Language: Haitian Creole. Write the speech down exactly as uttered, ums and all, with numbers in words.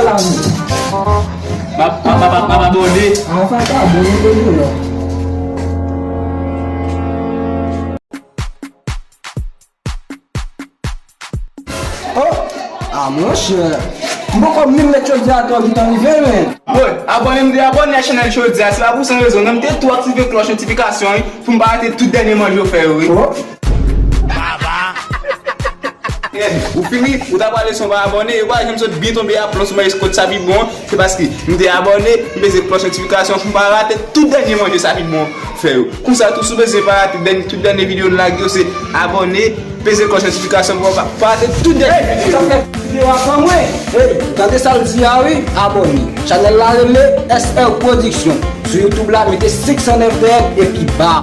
M ap, m ap, m ap, m ap abòne. An, sa ta bon, nou te di non. Oh! Ah, monchè. M poko menm met chodiya atò ki t rive, men. Bon, abòne, m te abòne a chanèl chodiya. Se pa pou san rezon, non, m te tou aktive klòch notifikasyon, wi, pou m pa rate tout dènye manje yo fè yo, wi. Oh! Eh, ou fini? Ou ta pale san w pa abòne? Yo pa janm sot byen tonbe a plon sou mwen eskòt sa pi bon. Se paske m te abòne, m peze klòch notifikasyon pou m pa rate tout dènye manje sa pi bon fè yo. Konsa tou, si w bezwen pa rate dènye, tout dènye videyo n lage yo, se abòne, peze klòch notifikasyon pou w pa, pa rate tout dènye videyo. Sa fè videyo a fè mwen. Hey, tande sa l di a wi, abòne. Chanèl la rele S R Production. Sou YouTube la, mete six cent nèf dèyè epi ba.